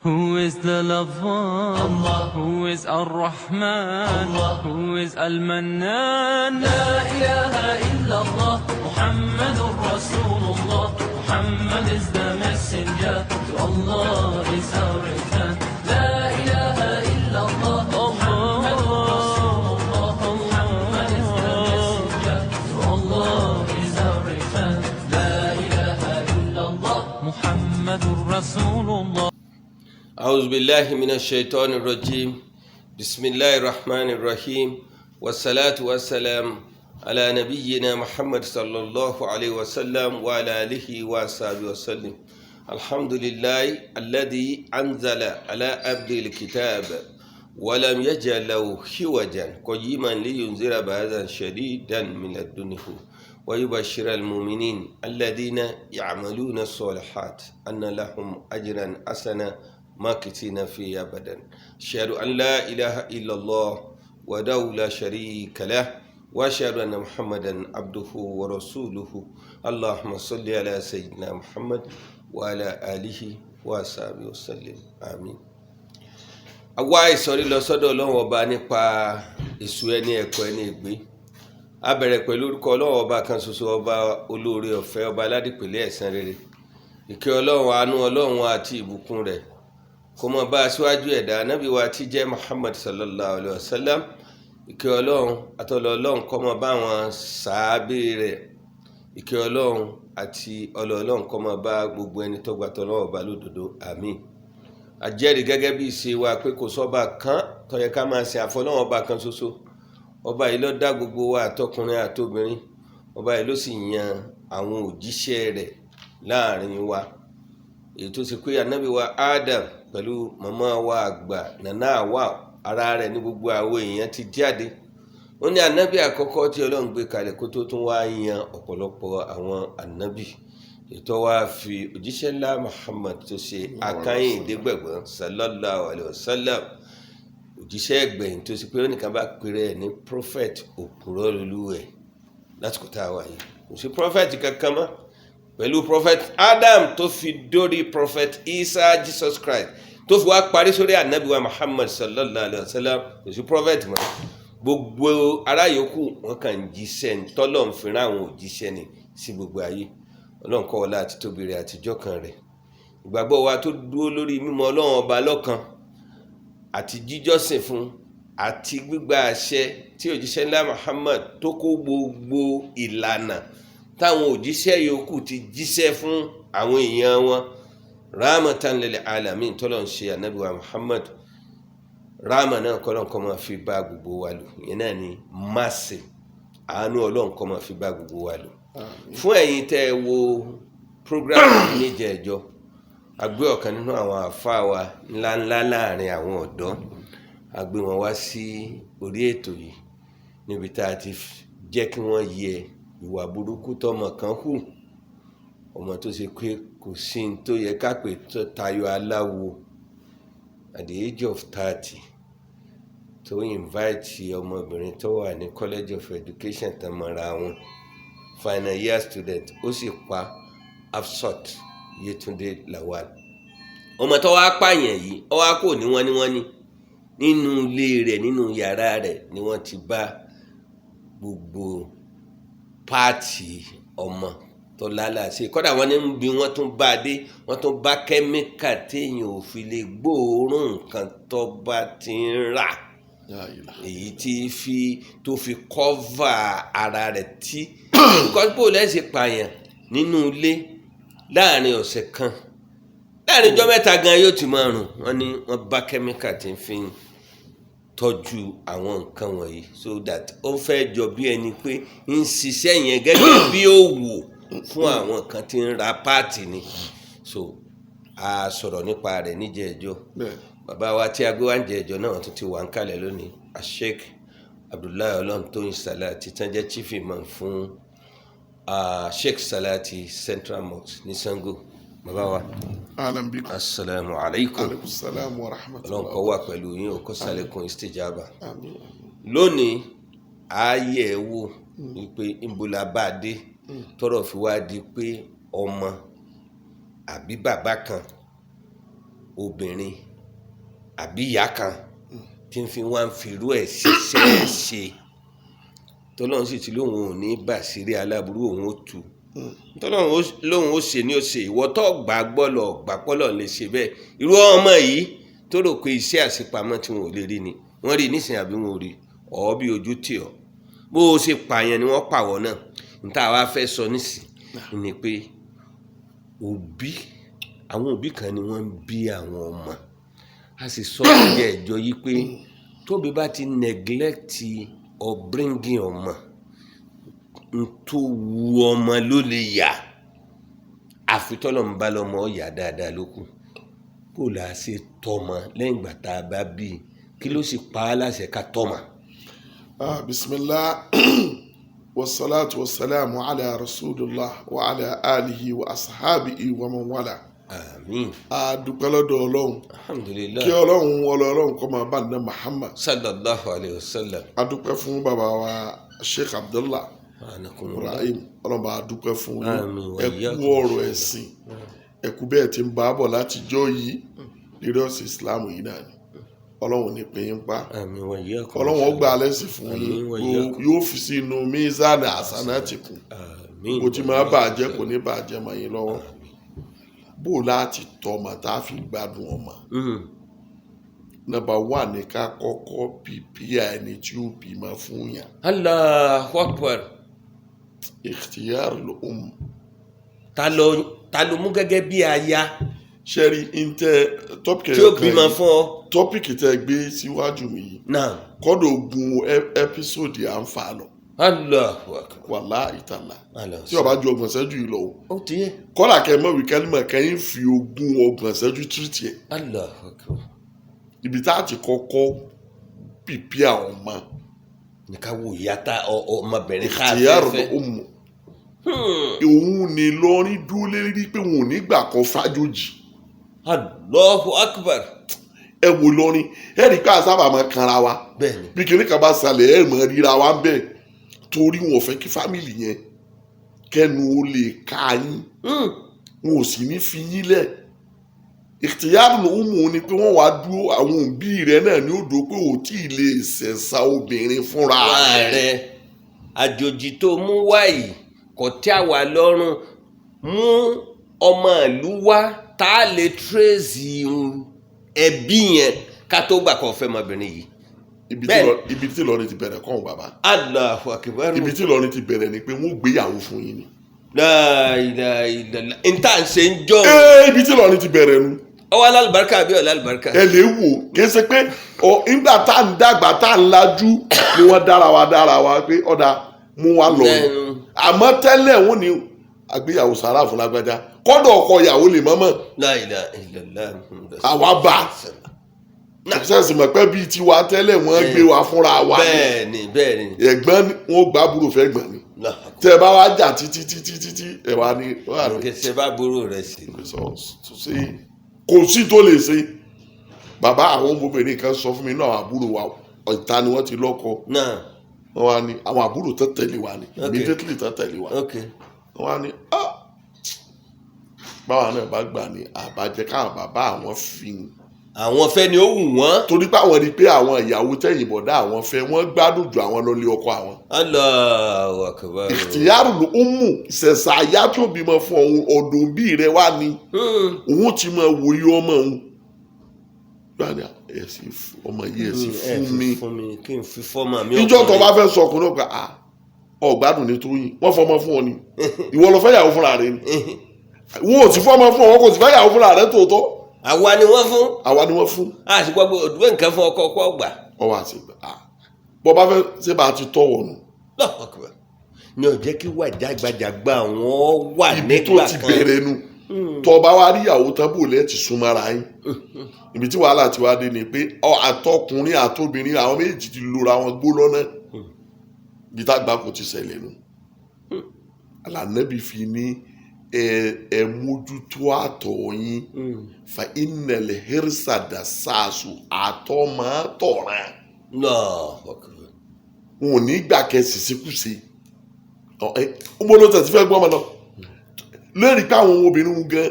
Who is the lover? Allah. Who is Ar-Rahman? Allah. Who is Al-Mannan? لا إله إلا الله Muhammadur Rasulullah. Muhammad is the messenger. To Allah is our return. لا إله إلا الله Muhammadur Rasulullah. Muhammad is the messenger. To Allah is our return. لا إله إلا الله Muhammadur Rasulullah. أعوذ بالله من الشيطان الرجيم. بسم الله الرحمن الرحيم، والصلاة والسلام على نبينا محمد صلى الله عليه وسلم وعلى آله وصحبه وسلم. الحمد لله الذي أنزل على عبده الكتاب ولم يجعل له عوجا، قيما لينذر بأسا شديدا من لدنه ويبشر المؤمنين الذين يعملون الصالحات أن لهم أجرا حسنا ماكثين فيه أبدا. أشهد أن لا إله إلا الله وحده لا شريك له، وأشهد أن محمدا عبده ورسوله. اللهم صل على سيدنا محمد وعلى آله وصحبه وسلم، آمين. Àwa ìsọ̀rí lọ sọ́dọ̀ Ọlọ́run Ọba nípa èṣù ẹni ẹ̀kọ́ ẹni ìgbé. A bẹ̀rẹ̀ pẹ̀lú orúkọ Ọlọ́run Ọba kan ṣoṣo, Ọba olóore ọ̀fẹ́, Ọba aládìpẹ̀lẹ̀ ẹ̀san rere. Ìkẹ́ Ọlọ́run, àánú Ọlọ́run àti ìbùkún rẹ̀ kó mọ bá aṣíwájú ẹ̀dá, Anábì wa tí jẹ́ Muhammad sallallahu alayhi wa sallam. Ìkẹ́ Ọlọ́run àtọlọ Ọlọ́run kó mọ bá wọn sàábé rẹ̀. Ìkẹ́ Ọlọ́run àti ọlọ Ọlọ́run kó mọ bá gbogbo ẹni tó gbà tọ́lọ́run Ọba lódodo, àmín. A jẹ́rìí gẹ́gẹ́ bí ìṣe wa pé kò sọ́ba kan tó yẹ ká máa sìn àfọlọ́run Ọba kan ṣoṣo. Ọba yìí ló dá gbogbo wa, àtọkùnrin àtobìnrin. Ọba yìí ló sì yan àwọn òjíṣẹ́ rẹ̀ láàrin wa, èyí tó ṣe pé Ànábì wa Adam pẹ̀lú màmá wa àgbà Nana Hawa, ara rẹ̀ ní gbogbo àwọn èèyàn ti jáde. Ó ní ànábì àkọ́kọ́ tí Ọlọ́run gbé kalẹ̀ kó tó tún wá yan ọ̀pọ̀lọpọ̀ àwọn ànábì, ètò wa fi òjíṣẹ́ ńlá Muhammad tó ṣe akáyìn ìdégbẹ̀gbọ́n sallallahu alayhi wa sallam, òjíṣẹ́ ẹgbẹ̀yìn tó ṣe pé ó nìkan bá pèrè ẹ̀ ní prophet, òpùrọ́ lulú ẹ̀. Lásìkò tá a wà yìí, kò sí prophet kankan mọ́. Pẹ̀lú Prophet Adam tó fi dórí Prophet Isa, Jesus Christ, tó fi wá parí sórí ànábì wa Muhammad sallallahu alayhi wa sallam, kò sí prophet mọ́. Gbogbo ará yòókù wọn kàn ń jíṣẹ́ ní tọ́lọ̀ ń fi rán àwọn òjíṣẹ́ ni sí gbogbo ayé. Ọlọ́run kọ́ wọlé àti tóbi rẹ̀ àtijọ́ kan rẹ̀. Ìgbàgbọ́ wa tó dúró lórí mímọ̀ Ọlọ́run Ọba lọ́kan àti jíjọ́sìn fún àti gbígba àṣẹ tí òjíṣẹ́ ńlá Muhammad tó kó gbogbo ìlànà táwọn òjíṣẹ́ yòókù ti jíṣẹ́ fún àwọn èèyàn wọn, rahmatan lil alamin tọ́lọ̀ ń ṣe ànábì wa Muhammad, rahma náà kọ́ lọ́n kọ́ máa fi bá gbogbo wa lò. Ìyẹn náà ni mercy, àánú Ọlọ́run kọ́ máa fi bá gbogbo wa lò. Fún ẹ̀yin tẹ́ ẹ wo program níjẹ̀ẹ́jọ́, a gbé ọ̀kan nínú àwọn àfáà wa ńláńlá láàrin àwọn ọ̀dọ́, a gbé wọn wá sí orí ètò yìí níbi tá a ti jẹ́ kí wọ́n yẹ ìwà burúkú tọmọ kan hù, ọmọ tó ṣe pé kò sí ní tó yẹ ká pè tó tayọ aláwo at the age of 30, tó invite ọmọbìnrin tó wà ní College of Education tán mọ́ra wọn, final year student, ó sì pa Hafsat Yetunde Lawal. Ọmọ tó wá pààyàn yìí, ó wá kò ní wọ́n ní wọ́n ní nínú ilé rẹ̀, nínú yàrá rẹ̀ ni wọ́n ti bá gbogbo part ọmọ tó lálàsẹ. Kódà wọ́n ní bí wọ́n tún bá a dé, wọ́n tún bá kẹ́míkà téèyàn ò fi lè gbóòórùn nǹkan tó bá ti ń rà, èyí tí fi tó fi cover ara rẹ̀ tí because bó lẹ́sìn pààyàn nínú ilé láàrin ọ̀sẹ̀ kan, láàrin ọjọ́ 3 gan yóò ti máa rùn. Wọ́n ní wọ́n bá kẹ́míkà tí ń fi tọ́jú àwọn nǹkan wọ̀nyí, so that ó fẹ́ jọ bí ẹni pé ń ṣiṣẹ́ yẹn gẹ́gẹ́ bí òwò fún àwọn kan tí ń ra part ni. So a sọ̀rọ̀ nípa rẹ̀ níjẹ̀ẹ́jọ́. Bàbá wa tí a gbé wá ń jẹ̀ẹ́jọ́ náà tún ti wà ń kalẹ̀ lónìí, Sheikh Abdullahi Ọlọ́runtóyìn Salati, tán jẹ́ chief imam fún Sheikh Salati Central Mosque ní Sango. Bàbá wa, Ahlan bikum. Asalaamu alaykum. Aleykum salaam wa rahmatulah. Ọlọ́run kó wà pẹ̀lú yín o, kó sàlékún istijaba. Àmín. Lónìí, ààyè ẹ̀ wò wípé nbola bá a dé tọrọ fi wá di pé ọmọ àbí bàbá kan Obìnrin àbí ìyá kan tí ń fi wá ń firú ẹ̀ ṣiṣẹ́ ṣe, tọ́lọ́run sì ti lóun ò ní bàṣírí aláburú, òun ó tu. Tọ́lọ́run lóun ó ṣe ni ó ṣe. Ìwọ tó gbà gbọ́ lọ gbà pọ́lọ̀ lè ṣe bẹ́ẹ̀. Irú ọmọ yìí tó rò pé iṣẹ́ àṣepamọ́ tí wọn ò lè rí ni wọ́n rí nísìnyí, àbí wọn ò rí ọ̀ bí ojú tì ọ́, bó o ṣe pààyàn ni wọ́n pàwọ́ náà. Níta wá fẹ́ sọ nísìn ni pé òbí, àwọn òbí kan ni wọ́n ń bí àwọn ọmọ. A sì sọ níjẹ̀ ìjọ yìí pé tóbi bá ti neglect upbringing ọmọ, n tó wu ọmọ ló lè yà, àfi tọ́lọ́run bá lọ́mọ ọ̀yà dáadáa ló kù. Kó là á ṣe tọ́mọ lẹ́yìn ìgbà tá a bá bí i? Kí ló sì pa á láṣẹ ká tọ́mọ? Bismillah, wasalaatu wasalaamu ala rasulillah wa ala alihi wa ashabihi wa man wala. Àmín. A dúpẹ́ lọ́dọ̀ Ọlọ́run. Alhamdulilayi. Kí Ọlọ́run wọlé, Ọlọ́run kó máa bá ní Muhammad. Sallallahu alayhi wa sallam. A dúpẹ́ fún bàbá wa Sheikh Abdullah Ibrahim. Ọlọ́run bá a dúpẹ́ fún yín. Ẹ kú ọ̀rọ̀ ẹ̀sìn, ẹ kú bẹ́ẹ̀ tí ń bá a bọ̀ látijọ́ yìí lórí ọ̀sìn Islam yìí náà ni. Ọlọ́run ní pín in pa. Ọlọ́run ó gbà lẹ́sìn fún yín, yóò fi sínú mizan hasanatikum. Kò tí máa bàjẹ́, kò ní bàjẹ́ mọ́ yín lọ́wọ́. Bó o láti tọmọ tá a fi gbádùn ọmọ, number one ní ká kọ́kọ́ pìpìà ẹni tí ó bímọ fún yàn. Allahu Akbar. Ikhtiyar al-um. Ta ló mú gẹ́gẹ́ bí aya? Ṣẹ́rí ntẹ tọ́pìkì tí ó bímọ fún ọ. Tọ́pìkì tẹ gbé síwájú mi yìí. Náà. Kọ́dọ̀ ogun ẹ́písòdì à ń fà lọ. Allahu Akbar. Wàláhì tàlá. Tí ó bá ju 30 ṣẹ́jú yìí lọ o. Ó ti yẹ. Kọ́là kẹ́ mọ̀ wí kẹ́límọ̀ kẹ́yìn fi ogún 30 ṣẹ́jú tírìtì ẹ̀. Allahu Akbar. Ibi tá a ti kọ́kọ́ pìpì àwọn ọmọ. Ní ká wo ìyá tá ọmọbìnrin ká fẹ́ fẹ́. Ìyá òun ni lọrin dúró lérí pé wọn ò ní gbà kọ́ fájòjì. Allahu Akbar. Ẹ wo lọrin, ẹ rí i pé àsábà máa kanra wa. Bẹ́ẹ̀ni. Bí kinní kan bá ṣàlẹ̀ ẹ mọ̀ ríra wa ń bẹ̀, torí wọn ò fẹ́ kí fámìlì yẹn kẹnu ó lè ka yín. Wọn ò sì ní fi yín lẹ̀. Ìtìyàrá lòún mú un ni pé wọ́n wàá dúró, àwọn òbí rẹ̀ náà ní odò pé ò tí ì lè ṣẹ̀ṣà obìnrin fúnra rẹ̀. Àjòjì tó mú wáyìí kò tẹ́ àwa lọ́rùn, mú ọmọ ìlú wá tá a lè tírèzì ẹbí yẹn ká tó gbà kó fẹ́ ọmọbìnrin yìí. Ibi tí Ìlọrin ti bẹ̀rẹ̀ kọ́ ọ̀hún bàbá. Allahu Akbar. Ibi tí Ìlọrin ti bẹ̀rẹ̀ ni pé wọ́n gbéyàwó fún yín ni. La ilaha illallah. N tá à ń ṣe ń jọ. Ibi tí Ìlọrin ti bẹ̀rẹ̀ nu. Ọwọ́ alálùbáríkà àbí ọ̀là alùbáríkà. Ẹ lè wò kì í ṣe pé nígbà tá à ń dàgbà tá à ń lajú ni wọ́n dára wa pé ọ̀dà mú wa lọ. Àmọ́ tẹ́lẹ̀ wọ́n ní àgbéyàwó sàrà fún lágbájá, kọ́dọ̀ ọkọ ìyàwó lè mọ́mọ́. La ilaha illallah. Àwa bá sẹ́sì mọ̀ pé bíi tiwa tẹ́lẹ̀ wọ́n gbé wa fúnra wa. Bẹ́ẹ̀ni bẹ́ẹ̀ni. Ẹ̀gbọ́n wọn gbà àbúrò fẹ́ gbọ̀n ni. Tẹ́ ẹ bá wá jà títí títí títí ẹ wá ní. Kẹsẹ̀ bá gbúrò rẹ̀ sí. Kò sí tó lè ṣe. Bàbá àwọn ọmọbìnrin kan sọ fún mi náà, àbúrò wa ìta ni wọ́n ti lọ́kọ. Wọ́n wá ní àwọn àbúrò tó tẹ̀lé wa ni, immediately tó tẹ̀lé wa. Wọ́n wá ní báwa náà bá gbà ní àbájẹ káwọn bàbá àwọn fi àwọn fẹ́ ni ó wù wọ́n. Torí pé àwọn rí i pé àwọn ìyàwó tẹ̀yìn bọ̀dá àwọn fẹ́, wọ́n gbádùn ju àwọn lọ lé ọkọ àwọn. Allahu Akbar. Ìtìyàrú ló ń mú ṣẹ̀ṣà àyà tó bímọ fún òun, ọ̀dọ̀ òbí rẹ̀ wá ní. Òun ti máa wòye ọmọ òun. Gbani ẹ̀sìn ọmọ yìí ẹ̀sìn fún mi. Kí n fi fọ́mọ mi. Ìjọ tó bá fẹ́ sọ ọkùnrin náà pé ọ̀gbádùn ni tó yìn, wọ́n fọmọ fún ọ ni. Ìwọ lọ fẹ́ yàwó fúnra rẹ ni. Wọn ò sì fọmọ fún ọ, wọn kò sì fẹ́ yàwó fúnra rẹ tòótọ́. Àwa ni wọ́n fún. Àwa ni wọ́n fún. A sì gbọ́ pé òdúgbò nǹkan fún ọkọ ọkọ ọgbà. Ọwọ́ àti ìgbà bọ́ bá fẹ́ ṣé bá a ti tọ̀wọ̀ nù. Ní ọ̀jẹ́ kí wà jágbajàgba àwọn wà nígbà kan. Ibi tó ti bẹ̀rẹ̀ nu. Tọ́ bá wá rí ìyàwó tán bò lẹ́ẹ̀ ti súnmọ́ ara yín. Ibi tí wàhálà ti wá dé ni pé àtọkùnrin àtobìnrin àwọn méjì ti lora wọn gbó lọ́nà. Ibi tá àgbà kò ti ṣẹlẹ̀ nu. Àlànàbí fi ní ẹ mójútó àtọ̀ yín. Fa innal hirsa dasasu, àtọ̀ máa tọ̀ràn. Wọn ò ní gbà kẹsì síkúse. Ọmọ ló tẹ̀sí fẹ́ gbọ́ ọmọ náà. Lórí pé àwọn obìnrin gan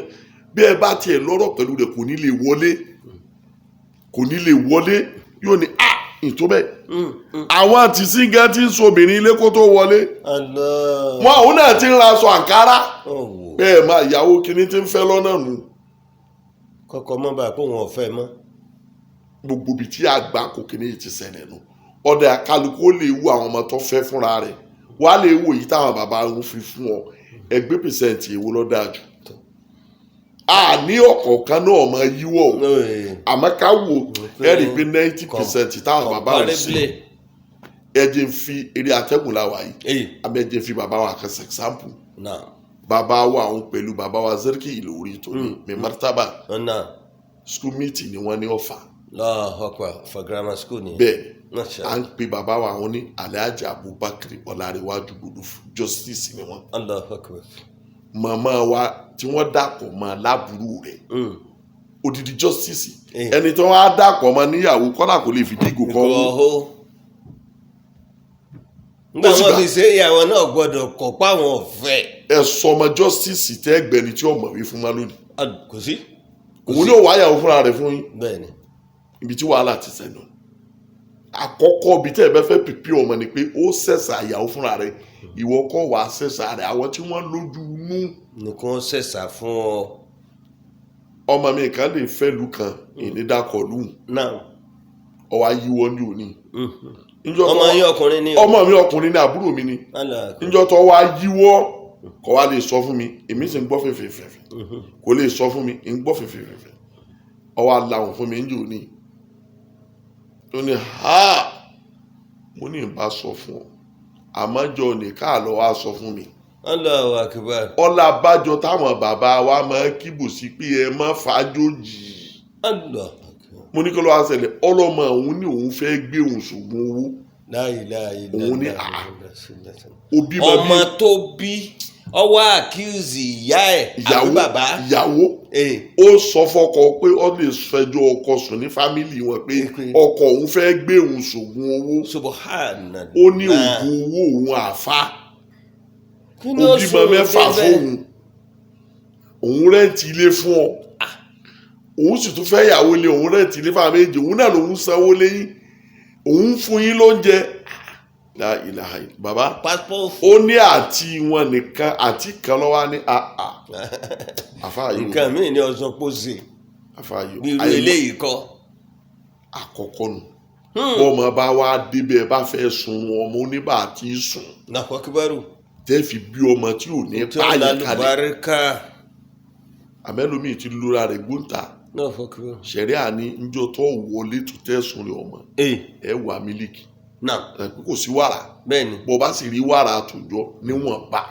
Bí ẹ bá tiẹ̀ lọ́rọ̀ pẹ̀lú rẹ̀, kò ní lè wọlé, kò ní lè wọlé. Yóò ní a ìtó bẹ́ẹ̀. Àwọn àti síngẹ́ ti ń so obìnrin ilé kó tó wọlé. Allah. Wọn àwọn náà ti ń ra aṣọ àǹkárá. Ọ̀wọ̀. Bẹ́ẹ̀ máa ìyàwó kínní ti ń fẹ́ lọ́nà nù. Kọ́kọ́ mọ́ bá a kó wọn ò fẹ́ mọ́. Gbogbo ibi tí àgbà kò kínní yìí ti ṣẹlẹ̀ nù, ọ̀dà kálukú ó lè wo àwọn ọmọ tó fẹ́ fúnra rẹ̀, wàá lè wo èyí táwọn bàbá ń fi fún ọ. Ẹgbẹ́ percent èwo ló dáa jù? A ní ọ̀kọ̀ọ̀kan náà ọmọ yíwọ́ o, àmọ́ ká wò ẹ rí i pé 90% táwọn bàbá ò sí. Comparably. Ẹ jẹ́ ń fi eré atẹ́gùn la wà yìí. Èyí. Àmọ́ ẹ jẹ́ ń fi bàbá wa kan ṣe example. Náà. Bàbá wa òun pẹ̀lú bàbá wa Seriki Ìlọrin tó ní mi martaba, Náà. school meeting ni wọ́n ní Ọ̀fà. Allahu Akbar, for grammar school ni. Bẹ́ẹ̀ Masha à ń pe bàbá wa àwọn ní Alhaji Abubakar Ọlárẹ̀wájú Gbòdò, justice ni wọ́n. Allahu Akbar. Màmá wa tí wọ́n dàpọ̀ mọ́ lábúrò rẹ̀, odidi justice, ẹni tí wọ́n á dàpọ̀ mọ́ níyàwó, kọ́lá kò lè fi dígò kọ́ wọ́n. Ọ̀hó. Nígbà Ó sì wọn gbà. fi ṣe ìyàwó náà gbọ́dọ̀ kọ̀ páwọn ọ̀fẹ́. Ẹ sọmọ justice tẹ́ gbẹni tí ọmọ wí fún wa lónìí. Kò sí. Òun ní òwò àyàwó fúnra rẹ̀ fún yín. Bẹ́ẹ̀ ni. Ibi tí wàhálà ti sẹ́nu àkọ́kọ́, ibi tẹ́ ẹ bẹ́ fẹ́ pìpì ọmọ ni pé ó ṣẹ̀ṣà àyàwó fúnra rẹ̀. Ìwọ kọ́ wàá ṣẹ̀ṣà rẹ̀, àwọn tí wọ́n lójú inú. Nìkan ṣẹ̀ṣà fún ọ. Ọmọ mi kan lè fẹ́ lu kan ìnídàkọ̀ lù. Náà. Ọwọ́ ayíwọ́ ní òní. Níjọ́ Ọmọ tó yín ọkùnrin ni? Ọmọ mi ọkùnrin ni, àbúrò mi ni. Allah akbar. Níjọ́ tó wá yíwọ́, kò wá lè sọ fún mi, èmi sì ń gbọ́ fèfèfèfè. Kò lè sọ fún mi, ń gbọ́ fèfèfèfè. Ọwọ́ aláwọ̀ fún mi ń jò ní ó ní ha. Mo ní ìbá sọ fún ọ, àmọ́ jọ nìka lọ wá sọ fún mi. Allahu akbar. Ọlá abájọ táwọn bàbá wa máa kíbò sí pé ẹ má fàájòjì. Allahu akbar. Mo ní kí ló wá ṣẹlẹ̀? Ọlọ́mọ òun ní òun fẹ́ gbé òun ṣògùn owó. La ilaha illallah. Òun ní, ah. Òbí bàbí. Ọmọ tó bí ọwọ́ accuse ìyá ẹ̀ àbí Ìyàwó. bàbá. Ìyàwó. Ó sọ fọ́kọ pé ó lè fẹjọ́ ọkọ sùn ní family wọn pé ọkọ òun fẹ́ gbé òun ṣògùn owó. Subhanallah. Ó ní ògùn owó òun àfa. Kí ni ó Ó bímọ sọ mẹ́fà débẹ̀? fóun, òun rent ilé fún ọ, òun sì tún fẹ́ yàwó ilé, òun rent ilé fáwọn méjì, òun náà lòun sanwó léyìn, òun fún yín lóúnjẹ. La ilaha illa bàbá. Passport. Ó ní àti wọn nìkan àti kan lọ́wọ́ ní àà àfa yìí. Nǹkan míì ni ọsọ pọ̀ sí. Àfa yìí. Bí irú eléyìí kọ́. Àkọ́kọ́ nù, bọ́mọ bá wá débẹ̀, bá fẹ́ sun ọmọ oníbà àti sùn, Allahu akbar. tẹ́ fi bí ọmọ tí ò ní Tí ó pààyàn kalẹ̀. lálùbáríkà. Àmẹ́lòmíì ti lura rẹ̀ gbóǹta. Allahu akbar. Sẹ̀ríà ní njọ́ tó wọlé tó tẹ̀sùn rẹ̀ ọmọ, ẹ wà mílíkì. Náà. Ẹ pé kò sí wàrà. Bẹ́ẹ̀ ni. Bó bá sì rí wàrà àtòjọ níwọ̀nba,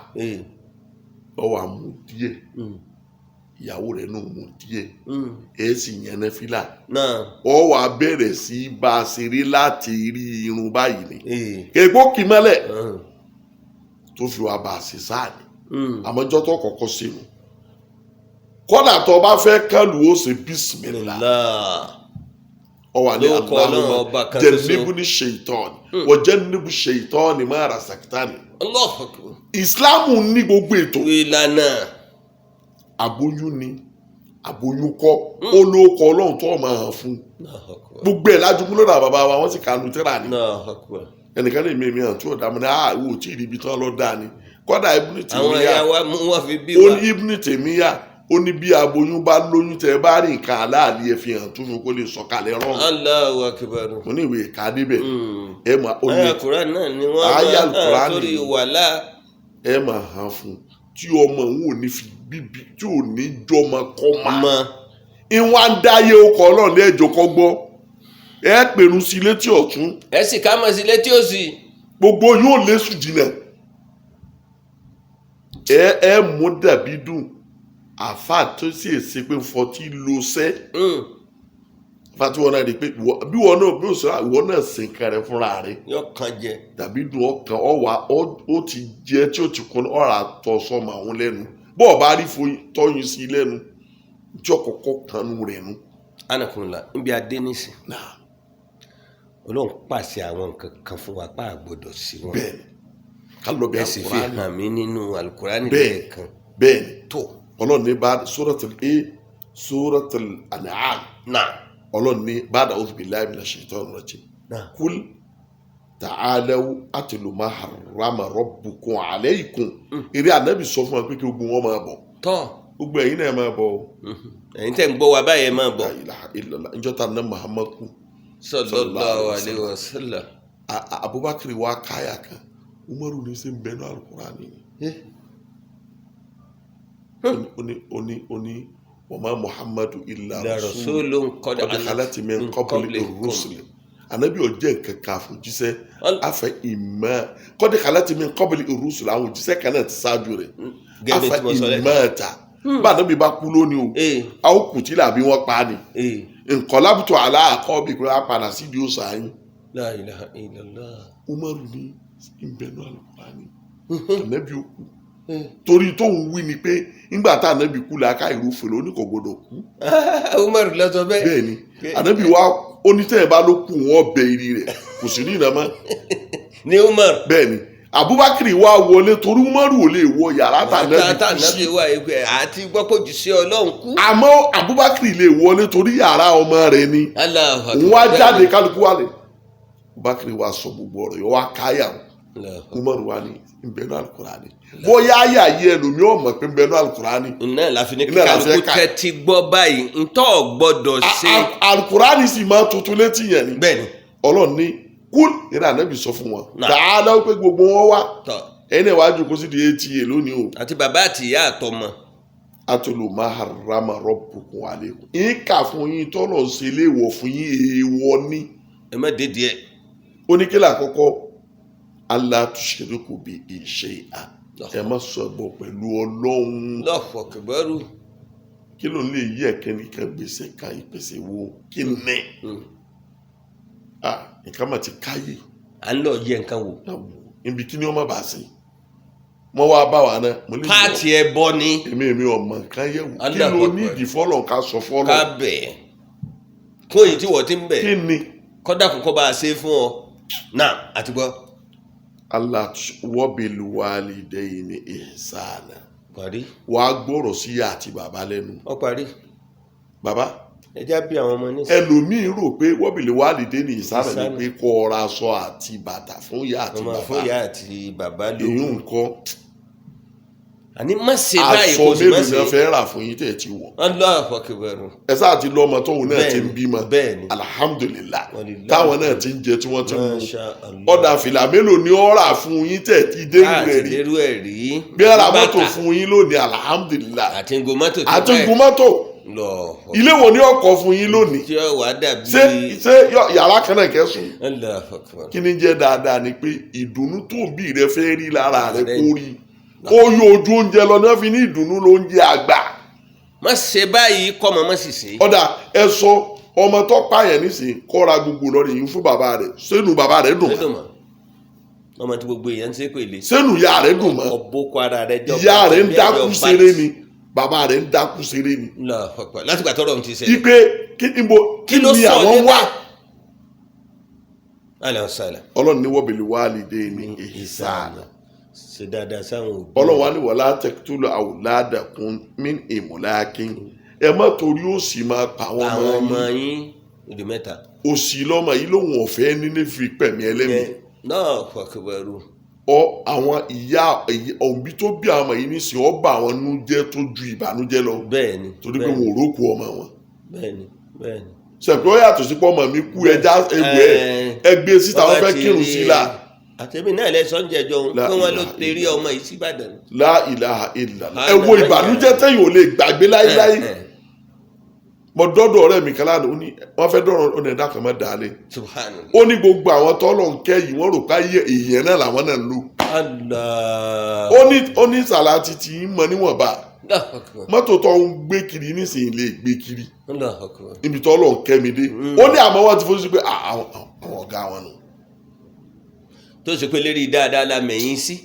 ọ wà mú díẹ̀, ìyàwó rẹ̀ náà mú díẹ̀, ẹ sì yẹn fílà. Náà. Ọ wà bẹ̀rẹ̀ sí bá a ṣeré láti rí irun báyìí ni ègbó kì í mọ́lẹ̀ tó fi wá bá a ṣe sáà ni. Àmọ́ jọ́ tó kọ́kọ́ sínú kọ́dà tó bá fẹ́ kánlu, ó ṣe bísímìlá. Allah. Ọ wà ní Lórúkọ Ọlọ́run ọba kan ṣoṣo. Jannibuni shaitan wa jannibu shaitan ma razaqtani. Allahu akbar. Ìsìláàmù ní gbogbo ètò. Ìlànà. Aboyún ni aboyún kọ́, ó lóko Ọlọ́run tó máa hàn fún Allahu akbar. gbogbo ẹ̀ lájúmú lọ́dọ̀ bàbá wa, wọ́n sì kànú tẹ́lá ni. Allahu akbar. Ẹnìkan lè mímí hàn tí ò dá mi ní àwọ̀ tí ìrìbí tán lọ́ dáa ni. Kọ́dà Ibn Àwọn Taymiyyah, ẹ̀yà wa mú wọn fi bí ó wa. ní Ibn Taymiyyah, ó ní bí aboyún bá lóyún, tẹ bá rí nǹkan aláàlí, ẹ fi hàn tó fún kó lè sọ̀kalẹ̀ rọrùn. Allahu akbar. Mo ní ìwé ìka níbẹ̀, ẹ mà ó ní Àyà Kùránì náà ni wọ́n Àyà máa hàn Kùránì torí ni. wàhálà. Ẹ mà hàn fún tí ọmọ òun ò ní fi bíbí tí ò ní jọmọ kọ́ máa Mọ. ìwọ̀n adáyé ọkọ̀ Ọlọ́run ní ẹjọ́ kọ́ gbọ́, ẹ pèrún sí létí ọ̀tún. Ẹ sì ká mọ̀ sí létí òsì. Gbogbo yóò lé sùn jìnnà. Ẹ mú dàbí dùn àfa tó sì èsì pé fọtí lo sẹ́. Àfa tí wọn náà rí i pé bí wọn náà bí òṣèré ìwọ náà sìn kẹrẹ fúnra rẹ. Yọ kan jẹ. Dàbí dùn ọkàn ọwà ó ti jẹ tí ó ti kún ọ̀rà tọ̀ sọmọ àwọn lẹ́nu bọ́ọ̀ bá rí tọ́yún sí lẹ́nu tí ọkọ̀ọ̀kọ̀ kanú rẹ̀ nu. Anakunla níbi adé nísìn. Náà. Ọlọ́run pàṣẹ àwọn nǹkan kan fún wa pa àgbọ́dọ̀ sí wọn. Bẹ́ẹ̀ni, ká lọ bí Ẹ sì fi Al-Qur'ani. hàn mí nínú Alukurani Bẹ́ẹ̀. lẹ́ẹ̀kan. Bẹ́ẹ̀ni. Tó. Ọlọ́run ní bá Suratul A. Suratul An'am. Náà. Ọlọ́run ní ba'da a'udhu billahi minash shaitanir rajim. Náà. Kul ta'alaw atlu ma harrama rabbukum alaykum. Eré ànábì sọ fún wa pé kí gbogbo wọn máa bọ̀. Tọ́. Gbogbo ẹ̀yin náà máa bọ̀ o. Ẹ̀yin tẹ́ ń gbọ́ wa báyẹn máa bọ̀. La ilaha illallah. Njọ́ ta ní Muhammad kú. Sallallahu alaihi wasallam. Abubakar wa káyà kan. Umaru ní sẹ́ ń bẹnu Al-Qur'ani ni. Oni wa ma Muhammadu illa La rasul. rasulun qad Qad khalat min qabli ar-rusul. Anabi ò jẹ́ nǹkan kan àfòjíṣẹ́ afẹ́ ìmọ̀ qad khalat min qabli ar-rusul àwọn òjíṣẹ́ kan náà ti ṣáájú rẹ̀ Gẹ́gẹ́ bí afẹ́ tí mo sọ lẹ́ẹ̀kan. ìmọ̀ ta bá anabi bá kú lónìí o a ó kù tí làbí wọ́n pa ni nqalabtu ala aqabikum á padà sídìí òòṣà yín. La ilaha illallah. Umaru ní ìbẹ̀nu Al-Qur'ani anabi ó kú torí tóun wí ni pé ńgbà tá anabi kú làákà ìrúfèlè oníkò gbọdọ̀ kú. Umaru ló sọ bẹ́ẹ̀. Bẹ́ẹ̀ ni anabi wa onítẹ̀yìn bá ló kù wọ́n bẹ irí rẹ̀ kò sí ní ìnáma. Ní Umar. Bẹ́ẹ̀ ni Abubakar wa wọlé torí Umaru ò lè wọ yàrá Tata tànàbí kú sí. nàbí wà yìí àti gbọ́pọ̀ jù sí Ọlọ́run kú. Àmọ́ Abubakar lè wọlé torí yàrá ọmọ rẹ̀ ni. Allahu Òun wá jáde kálukú wà lè. Abubakar wa sọ gbogbo ọ̀rọ̀ yìí wá káyà o. Umaru wa ni nbẹnu Alukurani bóyá ayé ayé ẹlòmíì ọmọ pé nbẹnu Alukurani. Iná la fi ní Iná la kíkálukú fẹ́ ká. tẹ́tí gbọ́ báyìí ntọ́ gbọ́dọ̀ ṣe. Alukurani sì máa tuntun létí yẹn ni. Bẹ́ẹ̀ni. Ọlọ́run ní kúl ìrìn ànábì sọ fún wọn. Náà. Tààlà ó pé gbogbo wọn wá. Tọ́. Ẹni wàá jókòó sí di ATA lónìí o. Àti bàbá àti ìyá àtọmọ. Atolo ma harama rabbukum alaykum. Yín kà fún yín tọ́lọ̀ ń ṣe léèwọ̀ fún yín èèwọ̀ ni. Ẹ má dédìí ẹ̀. Oníkélé àkọ́kọ́ alla tushriku bi shay'a. Ẹ má sọ ẹbọ pẹ̀lú Ọlọ́run. Allahu akbar. Kí ló ń lè yí ẹ̀kẹ́ nìkan gbèsè kan ìpèsè wo kí ni? Nǹkan mà ti káyè. À ń lọ yẹ nǹkan wò. Ibi kí ni wọ́n má bàa sí? Wọ́n wá bá wa náà. Mo lè yọ Páàtì ẹ bọ ni. Èmi ọmọ nǹkan yẹ̀ wò. Kí Allahu ló ní Akbar. ìdí fọ́lọ̀ ká sọ fọ́lọ̀? Ká bẹ̀. Kún èyí tí wọ́n ti ń bẹ̀. Kí ni? Kọ́dà kókó bá a ṣe fún ọ. Náà àti gbọ́. Allah wa bil walidayni ihsana. Parí. Wàá gbọ́rọ̀ sí ìyá àti bàbá lẹ́nu. Ó parí. Bàbá. Ẹ já bí àwọn ọmọ nísìnyí. Ẹlòmíín rò pé wa bil walidayni ihsana ni Ihsana. pé kó o ra aṣọ àti bàtà fún ìyá àti Ọmọ bàbá. fún ìyá àti bàbá ló. Èyí nǹkan. Àní má ṣe báyìí Aṣọ kò sì má mélòó ṣe. náà fẹ́ rà fún yín tẹ̀ ti wọ̀. Allahu akbar. Ẹ sáà ti lọ́mọ tóun náà ti ń bímọ. Bẹ́ẹ̀ni. Alhamdulillah. Walillahi. Táwọn náà ti ń jẹ tí wọ́n ti ń mu. Masha Allah. Ọ̀dà fìlà mélòó ni ó rà fún yín tẹ̀ ti dé Àti rẹ̀ rí. dérú ẹ̀ rí. Bí ẹ ra mọ́tò Bàtà. fún yín lónìí alhamdulillah. Àti ń gun mọ́tò tó Àti bẹ́ẹ̀. gun mọ́tò. Lọ. Ilé wo ni ọkọ̀ fún yín lónìí? Tí ó wàá dàbí. Ṣé yàrá kan náà kẹ́sùn? Allahu akbar. Kí ni jẹ́ dáadáa ni pé ìdùnnú tó bí rẹ fẹ́ rí lára rẹ kó rí. Ó yọ ojú oúnjẹ lọ ní wọ́n fi ní ìdùnnú ló ń jẹ àgbà. Má ṣe báyìí kọ́ ọmọ má sì ṣe. Ọ̀dà ẹ sọ ọmọ tó pààyàn nísìnyí kọ́ra gbogbo lọ́rọ̀ yìí fún bàbá rẹ̀ sẹ́nu bàbá rẹ̀ dùn mọ́. Lẹ́dùn mọ́. Ọmọ tí gbogbo èèyàn ń ṣe pè lè. Sẹ́nu ìyá rẹ̀ dùn mọ́. Ọ̀bọ̀kọ ara rẹ̀ jọ. Ìyá rẹ̀ ń dákú ṣeré ni bàbá rẹ̀ ń dákú ṣeré ni. Allahu akbar. Látìgbà tọ́rọ̀ ń ti ṣẹlẹ̀. Ipe kí ni mo kí ló ni sọ àwọn débẹ̀? wá. Allahu sala. Ọlọ́run ní wabil walidayni ihsana. Ṣe dáadáa sáwọn òbí. Ọlọ́run wa ní wala taqtulu awladakum min imlakin. Ẹ má torí òṣì máa pa àwọn Àwọn ọmọ ọmọ yín. yín ìdí mẹ́ta. Òṣì lọ́mọ yìí lòun ọ̀fẹ́ nílé fi pẹ̀mí ẹlẹ́mìí. Allahu akbar. Ọ àwọn ìyá òbí tó bí àwọn ọmọ yìí nísìnyí ọ bá àwọn nú jẹ́ tó ju ìbànújẹ́ lọ. Bẹ́ẹ̀ni. Torí pé wọn ò rókù ọmọ wọn. Bẹ́ẹ̀ni. Bẹ́ẹ̀ni. Sẹ̀pẹ́ ó yàtọ̀ sí pé ọmọ mi kú ẹja ewu ẹ̀ ẹ gbé síta wọn fẹ́ kírun sí la. Àtẹ̀mí náà lẹ sọ ń jẹjọ òun La pé wọ́n ló ilaha terí ọmọ yìí síbàdàn. La ilaha illallah. Ẹ wo ìbànújẹ́ tẹ̀yìn ò lè gbàgbé láíláí. Mo dọ́dọ̀ ọ̀rẹ́ mi kan lánàá ó ní wọ́n fẹ́ dọ̀rọ̀ ọ̀nà ẹ̀dá kan mọ́ dàálẹ̀. Subhanallah. Ó ní gbogbo àwọn tọ́lọ̀ ń kẹ́ yìí wọ́n rò ká yẹ èèyàn náà làwọn náà ń lò. Allah. Ó ní sàláàtì tí ń mọ níwọ̀nba. Allahu akbar. Mọ́tò tó ń gbé kiri nísìnyí lè gbé kiri. Allahu akbar. Níbi tọ́lọ̀ ń kẹ́ mi dé. Ó ní àmọ́ wọ́n ti fojú sí pé àwọn ọ̀gá wọn nù. Tó ṣe pé lérí dáadáa la mẹ̀yìn sí.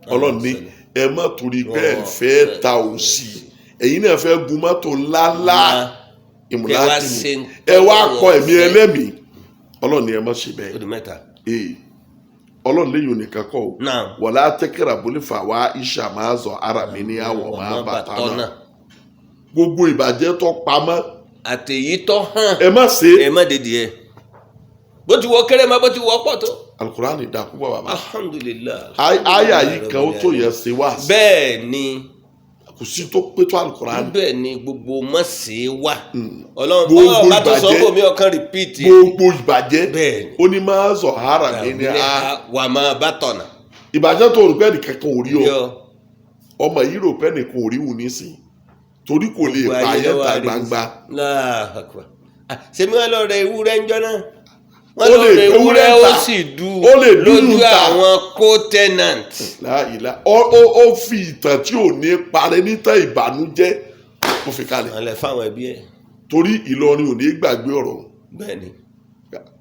Ọlọ́run ní ẹ má torí bẹ́ẹ̀ fẹ́ ta òsì ẹ̀yin náà fẹ́ gun mọ́tò ńláńlá ìmúlákìní ẹ wá kọ ẹ̀mí ẹlẹ́mìí. Ọlọ́run ní ẹ má ṣe bẹ́ẹ̀. Ó di mẹ́ta. Ọlọ́run lẹ́yìn onìkan kọ́ o. Náà. Wala taqrabul fawahisha ma zahara minha wa ma batana. Gbogbo ìbàjẹ́ tó pamọ́, àtẹ̀yí tó hàn, ẹ má ṣe é. Ẹ má dédìí ẹ, bó ti wọ kéré ma, bó ti wọ pọ̀ tó. Alukurani dà púpọ̀, bàbá. Alhamdulilayi. Àyà yìí kan ó tó yẹn ṣe wá sí. Bẹ́ẹ̀ ni. Kò sí tó pé tó alukurani. Bẹ́ẹ̀ ni, gbogbo mọ̀sẹ̀ wà. Ọlọ́run Gbogbo bọ́ọ̀ bá tó sọ ìbàjẹ́. fún mi, ọkàn repeat. Gbogbo ìbàjẹ́, Bẹ́ẹ̀ ni. ó ní máa zọ hara mi ní a wà máa bá tọ̀nà. Ìbàjẹ́ tó rò pé ẹnìkankan ò rí ọ, Yọ. ọmọ yìí rò pé ẹnìkan ò rí wù nísìn, torí kò lè Gbogbo ayé pààyàn ló ta wá rí. gbangba. Allahu Akbar. Ah, ṣebí wọn lọ rẹ ewúrẹ́ ńjọ́ náà, Ó wọ́n lọ lè rẹ ewúrẹ́ ewúrẹ́, ó ta. sì dù Ó lè dúró lójú ta. àwọn co-tenant. Láìla ó fi ìtàn tí ò ní parẹ́ nítàn ìbànújẹ́, ó fi kalẹ̀. Wọ́n lẹ fáwọn ẹbí ẹ̀. Torí Ìlọrin ò ní gbàgbé ọ̀rọ̀. Bẹ́ẹ̀ ni.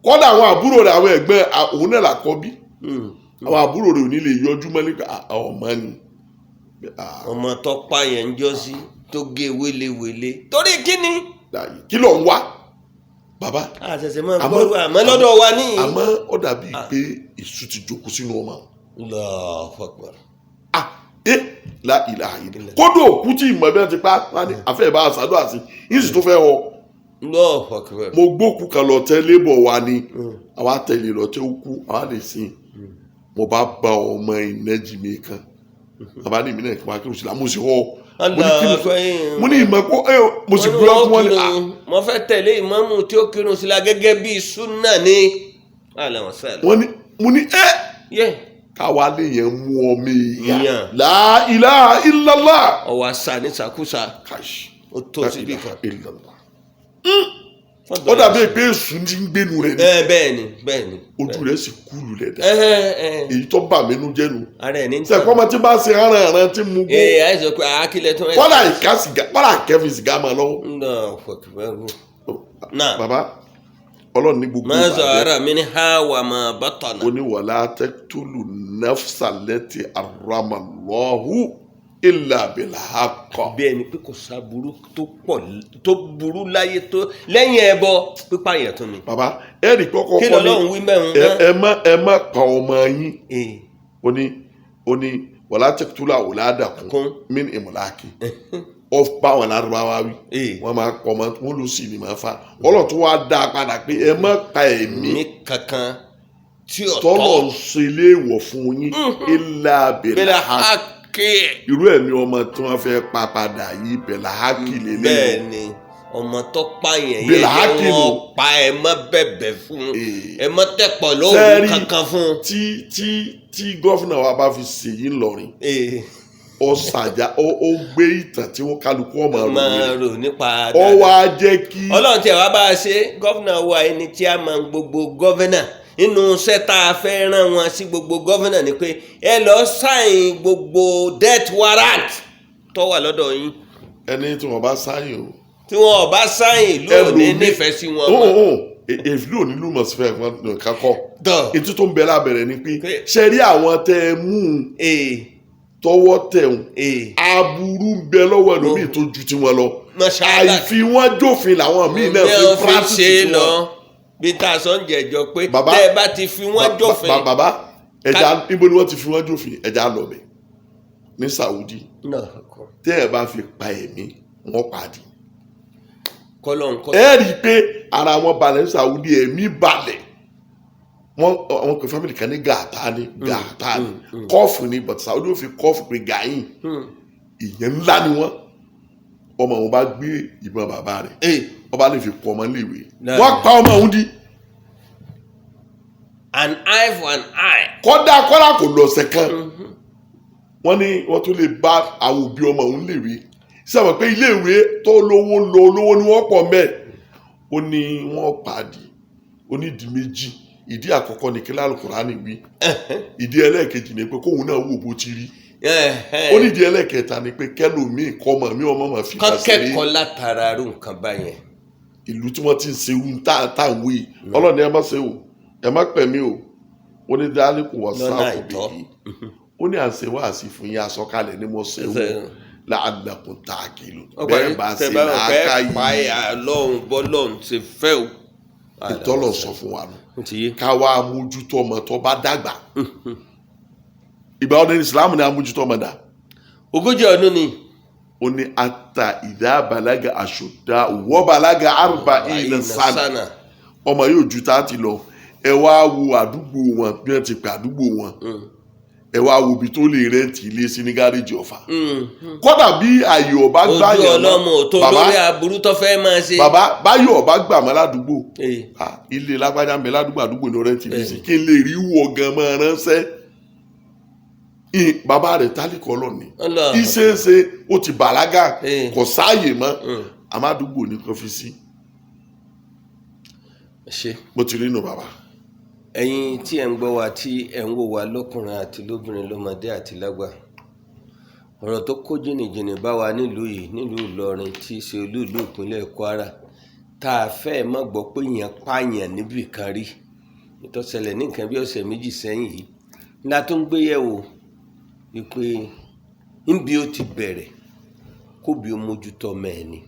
Kọ́dà àwọn àbúrò rẹ̀, àwọn ẹ̀gbọ́n, òun náà làkọ́bí. Àwọn àbúrò rẹ̀ ò ní lè yọjú mọ́ nípa ọmọ ni. Ọmọ tó pààyàn ń jọ sí tó gé wélewèle torí kíni. Láàyè, kí ló ń wá, bàbá? Àṣẹ̀ṣẹ̀ máa Àmọ́- gbọ́rú àmọ́ lọ́dọ̀ wa ní. Àmọ́ ó dàbí pé èṣù ti jókòó sínú ọmọ. Allahu Akbar. Ah, la ilaha illallah. Kódò òkú tí ìmọ̀ bí wọ́n ti pa wọ́n á ní àfẹ́ ìbá àṣàdó àti yìí tó fẹ́ họ. Allahu Akbar. Mo gbókù kan lọ tẹ́ lébọ̀ wa ni, àwa tẹ̀lé lọ tẹ́ ó kú, àwa lè sìn. Mo bá bá ọmọ ìnẹ́jì mi kan, bàbá ní ìmí náà kí wọ́n á kírun sí la, mo sì họ. Mo ní kí Allahu Akbar. mo ní ìmọ̀ kó ẹ mo sì Wọ́n ní gbúra wọ́n fún wọn ní kírun, mo fẹ́ tẹ̀lé ìmáàmù tí ó kírun sí la gẹ́gẹ́ bí súnà ni. Ahlan wa sahlan. Wọ́n ní, mo ní ẹ yẹ káwa lè yẹn mú ọmọ èèyàn. Èèyàn. La ilaha illallah. Ọwọ́ àṣà ní sàkúsà. Kàṣí. Ó tó La síbí ilaha kan. illallah. Ó dàbí pé èṣù ti ń gbénu rẹ̀ ni. Ẹ bẹ́ẹ̀ ni, bẹ́ẹ̀ ni. Ojú rẹ̀ sì kúlù rẹ̀ dá. ẹ ẹ ẹ Èyí tó bà mí nú jẹ́ nu. Ara ẹ̀ ní ń Sẹ́kọ́ ọmọ tí bá ṣe aràn aràn tí mu gbó. Ee, àìsàn pé àákílẹ̀ tó ń. Kọ́lá ìka sìgá, kọ́lá kẹfì sìgá máa lọ́wọ́. Allahu Akbar. Náà. Bàbá, Ọlọ́run ní gbogbo Ma ìbàjẹ́. zahara minha wa ma batana. Ó ní wala taqtulu nafsa allati harrama Allahu illa bil haqq. Bí ẹni pé kò sáburú tó pọ̀ tó burú láyé tó lẹ́yìn ẹbọ, pípa yẹn tún ni. Bàbá, ẹ̀rì kọ́kọ́ Kí kọ́ ní lọ́lọ́run wí mẹ́rin ẹ náà. ẹ má pa ọmọ yín. Ee. Ó ní wala taqtulu awladakum Kún. min imlaki. Ó bá wọn lárúbáwá wí. Ee. Wọ́n máa pọ̀ mọ́ wọ́n ló sì ní máa fa. Ọlọ́run tó wá dá a padà pé ẹ má pa ẹ̀mí ní kankan tí ò tọ́lọ̀ tọ́. ń ṣe léèwọ̀ fún yín illa bil Bẹ́ẹ̀ haqq. hákì. Irú ẹ̀mí ọmọ tí wọ́n fẹ́ pa padà yìí, bil haqqi lélẹ́yìn. Bẹ́ẹ̀ ni, ọmọ tó pààyàn yẹn Bẹ́ẹ̀ hákì yẹ nù. wọ́n pa, ẹ má bẹ̀bẹ̀ fún, Ee. ẹ má tẹ̀pọ̀ lóhùn Sẹ́ẹ̀rì kankan fún. tí governor wa bá fi ṣèyí ńlọrin, Ee. ó ṣàjà, ó gbé ìtàn tí wọ́n kálukú ọmọ rò Máa rẹ̀. rò nípa Ó wá jẹ́ kí Ọlọ́run tí a wá bá a ṣe governor wa, ẹni tí a máa ń gbogbo governor nínú iṣẹ́ tá a fẹ́ rán wọn sí gbogbo governor ni pé ẹ lọ sign gbogbo death warrant tó wà lọ́dọ̀ yín. Ẹni tí wọ́n bá sáyìn o. Tí wọn ò bá sign, ìlú ò ní nífẹ̀ẹ́ sí wọn mọ́. Èlú ò ní lùmọ̀ sí fẹ́ nǹkan kọ́. Tọ́. Ètò tó ń bẹ lábẹ́rẹ́ ni pé Pé- ṣe rí àwọn tẹ ẹ mú un ee tọwọ́ tẹ̀ ń, ee aburú ń bẹ lọ́wọ́ ẹlòmíì tó ju tiwọn lọ. Mọ́ṣáláṣí. Àìfi wọn jófin làwọn míì náà ní fi wọ́n fi practice ṣe tiwọn. lọ bí tá a sọ ń jẹjọ pé Bàbá- tẹ́ ẹ bá ti fi wọ́n jófin. Bàbá, ẹja níbo ni wọ́n ti fi wọ́n jófin? Ẹja lọ bẹ̀ ní Saudi. Náà Tẹ́ ẹ bá fi pa ẹ̀mí, wọ́n pàdé. Kọ́lọ́ nǹkan. Ẹ rí i pé ara wọn balẹ̀ ní Saudi, ẹ̀mí balẹ̀. Wọ́n àwọn pè family kan ní gàtá ni, gàtá ni, kọ́ọ̀fù ni, but Saudi ò fi kọ́ọ̀fù pé gàyìn. Ìyẹn ńlá ni wọ́n. Ọmọ wọn bá gbé ìbọn bàbá rẹ̀, ọba lè fi kọ́ ọmọ léèwé. Náà. Wọ́n pa ọmọ òun di. An eye for an eye. Kọ́dà kọ́dà kò lọ̀sẹ̀ kan, wọ́n ní wọ́n tún lè bá àwọn òbí ọmọ òun léèwé sábà pé iléèwé tó lówó lọ, olówó ni wọ́n pọ̀ mẹ́ẹ̀. Ó ní wọ́n pàdé. Ó ní ìdí méjì. Ìdí àkọ́kọ́ ni kí lálùkùránì wí. Ìdí ẹlẹ́ẹ̀kejì ni pé kóun náà wò bó ti rí. Ó ní ìdí ẹlẹ́ẹ̀kẹta ni pé kẹlòmíì kọ́mọ mi ọmọ máa fi kọ́ kà sí kẹ́kọ̀ọ́ látara irú nǹkan báyẹn. Ìlú tí wọ́n ti ń ṣe irú tá à ń wí, Ọlọ́ni ẹ má ṣe o, ẹ má pẹ̀mí o. Ó ní dáálíkù wọ́n Lọ́nà sáàkù àìtọ́. bìí. Ó ní à ń ṣe wáàsí fún yín, àsọkalẹ̀ ni mo ṣe o, la'allakum ta'qilu. Bẹ́ẹ̀ bá ṣe làákàyè. Pa ẹ̀ lọ́hùn bọ́ lọ́hùn ṣe fẹ́ o. Ìtọ́lọ̀ sọ fún wa nù. Ó ti yé. Ká wá mójútó ọmọ tó bá dàgbà. Ìgbà ọdún ní Islam ní amójútó ọmọ dà? 40 ọdún ni. Ó ní ata ìdá balaga àṣùdá wọ́ balaga arba ìnà sana. Ọmọ yóò ju 30 lọ. Ẹ wá wo àdúgbò wọn bí wọ́n ti pè àdúgbò wọn. Ẹ wá wo ibi tó lè rẹ́ǹtì ilé sí ní gáréjì Ọ̀fà. Kódà bí àyè ọba gbà ojú yàn mọ́ ọlọ́mọ ò tó lórí aburú tó fẹ́ máa ṣe. Bàbá báyọ̀ ọba gbà mọ́ ládùúgbò, ilé lágbájá ń bẹ ládùúgbò, àdúgbò ní rẹ́ǹtì ilé sí, kí n lè rí wọ gan mọ́ ránṣẹ́. Bàbá rẹ̀ tálíkọ̀ ọlọ́ni ìṣeéṣe ó ti bàlágà, kò sáàyè mọ́, àmọ́ àdúgbò ní kan fi sí. Mo ti rí inú bàbá. Ẹ̀yin tí ẹ̀ ń gbọ́ wa, tí ẹ̀ ń wò wá, lọ́kùnrin àti lóbìnrin, lọ́mọdé àti lágbà, ọ̀rọ̀ tó kó jìnnìjìnnì bá wa nílùú yìí, nílùú Ìlọrin tí í ṣe olú ìlú ìpínlẹ̀ Kwara, tá a fẹ́ mọ̀ gbọ́ pé èèyàn pààyàn níbì kan rí, tó ṣẹlẹ̀ ní nǹkan bí ọ̀sẹ̀ méjì sẹ́yìn yìí ńlá tó ń gbé yẹ̀wò wípé níbi ó ti bẹ̀rẹ̀ kóbi ó mójútó ọmọ ẹ̀ ni,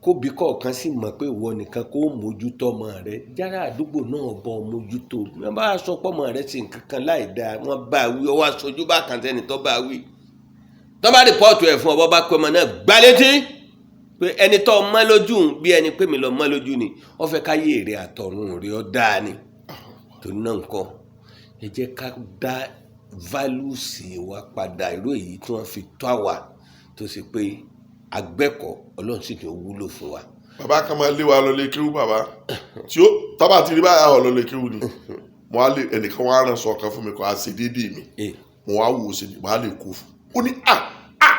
kóbi kọ̀ọ̀kan sì mọ̀ pé ìwọ nìkan kó mójútó ọmọ rẹ, jára àdúgbò náà bọ̀ mójútó. Wọ́n bá sọ pé ọmọ rẹ sì nǹkan kan láì dáa, wọ́n bá wí, ọwọ́ aṣojú bá kàn sẹ́ni tó bá wí, tó bá rìpọ́ọ̀tù ẹ̀ fún ọ, bọ́ bá pé ọmọ náà gbá létí pé ẹni tó mọ́ lójú bí ẹni pé mi lọ mọ́ lójú ni, wọ́n fẹ́ káyé èrè àtọ̀run rẹ̀ ọ́ dáa ni. Torí náà nǹkan ẹ jẹ́ ká dá válùsì wa padà, irú èyí tí wọ́n fi tó àwa tó ṣe pé agbẹ́kọ̀ọ́ Ọlọ́run sì jọ wúlò fún wa. Bàbá kan máa lé wa lọ lé kéwú, bàbá tí ó tábà ti rí báyà ọ lọ lé kéwú ni mo á lè ẹnìkan wá rán sọ kan fún mi kó a ṣe déédéé mi, mo wá wò ó ṣe mo á lè kó fún un. Ó ní a a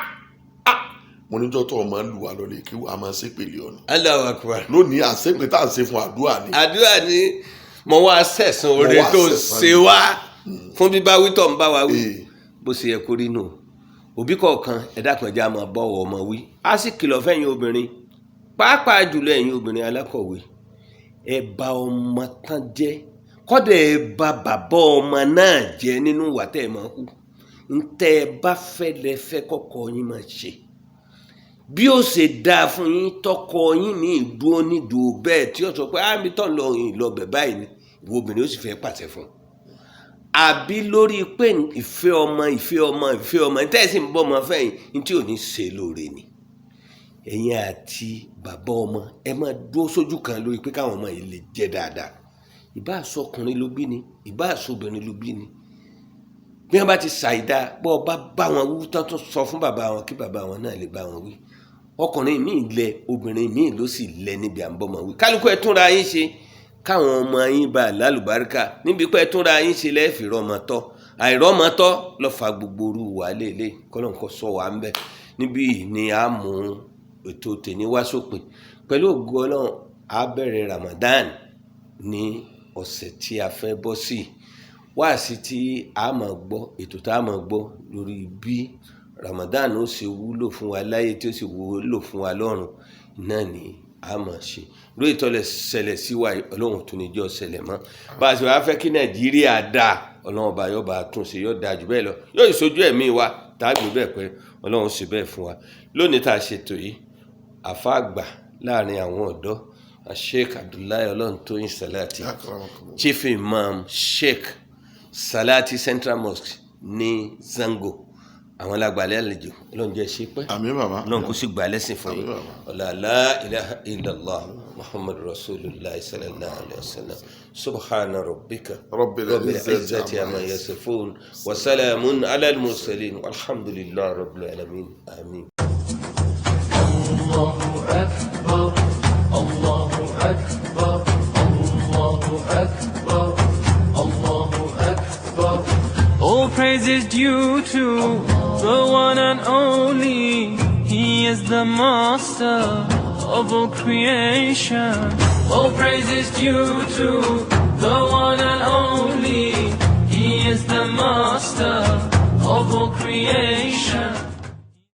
a mo níjọ́ tó ọmọ lù wá lọ lé kéwú, a máa ṣépèlé ọ̀nà. Allahu Akbar. Lónìí àṣepè tá à ń ṣe fún àdúrà ni. Àdúrà ni mo wá sẹ̀sán oore tó ṣe wá fún bíbá wí tó ń bá wa wí bó ṣe yẹ kó rí nù. Òbí kọ̀ọ̀kan ẹ dákun, ẹ jẹ́ á máa bọ̀wọ̀ ọmọ wí, á sì kìlọ̀ fẹ́yìn obìnrin, pàápàá jùlọ ẹ̀yin obìnrin alákọ̀wé, ẹ bà ọmọ tán jẹ́, kọ́dà ẹ bà bàbá ọmọ náà jẹ́ nínú ìwà tẹ́ ẹ máa hù. Ntẹ́ ẹ bá fẹ́ lẹ fẹ́ kọ́kọ́ yín máa ṣe, bí ó ṣe dáa fún yín tọkọ yín ní ìdúró nídùú bẹ́ẹ̀ tí ó sọ pé àmì tó ń lọ yìí lọ bẹ̀ báyìí ni, ìwọ obìnrin ó sì fẹ́ pàṣẹ fún un. Àbí lórí pé ìfẹ́ ọmọ ìfẹ́ ọmọ ìfẹ́ ọmọ tẹ́ ẹ sì ń bọ́ ọmọ fẹ́yìn ní tí ò ní ṣe lóore ni. Ẹ̀yin àti bàbá ọmọ ẹ máa dúró sójú kan lórí pé káwọn ọmọ yìí lè jẹ́ dáadáa. Ìbá àsọkùnrin ló bí ni, ìbá àsọbìnrin ló bí ni. Bí wọ́n bá ti ṣàìdá, bọ́ ọ bá bá wọn wí tán, tún sọ fún bàbá wọn kí bàbá wọn náà lè bá wọn wí. Ọkùnrin míì lẹ, obìnrin míì ló sì lẹ níbi à ń bọ́mọ wí. Kálukú ẹ túnra yín ṣe káwọn ọmọ yín bá lálùbáríkà níbi pé ẹ túnra yín ṣe lẹ́ẹ̀fì rọmọ tọ́. Àìrọ́mọ tọ́ ló fa gbogbo orú wà lélẹ̀, kọ́lọ́n kọ́ sọ wà ń bẹ̀. Níbí ni a mú ètò tèmi wá sópin pẹ̀lú ògo Ọlọ́run. A bẹ̀rẹ̀ Ramadan ní ọ̀sẹ̀ tí a fẹ́ bọ́ sí, wáàsí tí a máa gbọ́, ètò tá a máa gbọ́ lórí bí Ramadan ó ṣe wúlò fún wa láyé tí ó sì wúlò fún wa lọ́run náà ni a máa ṣe. Lórí ìtọ́lẹ̀ ṣẹlẹ̀ sí wa, Ọlọ́run tún ní jọ́ ṣẹlẹ̀ mọ́. Bá a ṣe wá fẹ́ kí Nàìjíríà dáa, Ọlọ́run ọba yóò bá a tún ṣe, yóò dáa jù bẹ́ẹ̀ lọ, yóò ṣojú ẹ̀mí wa tá a gbé bẹ́ẹ̀ pé Ọlọ́run ṣe bẹ́ẹ̀ fún wa. Lónìí tá a ṣètò yìí, àfa àgbà láàrin àwọn ọ̀dọ́, Sheikh Abdullahi Ọlọ́runtóyìn Salati, Chief Imam Sheikh Salati Central Mosque ní Zango, àwọn alágbàlẹ̀ àlejò, Ọlọ́run jẹ́ ṣe pẹ́. Àmín bàbá. Ọlọ́run kò sì gbà lẹ́sìn fún yín. Ọ̀là la ilaha illallah Muhammadu Rasulullah sallallahu alayhi wa sallam. Subhana rabbika Rabbil izzati amma yasifun wa salamun ala al-mursalin walhamdulillahi rabbil alamin. Amin. Allahu akbar, Allahu akbar, Allahu akbar, Allahu akbar. All praise is due to the one and only. He is the master of all creation. All praise is due to the one and only. He is the master of all creation.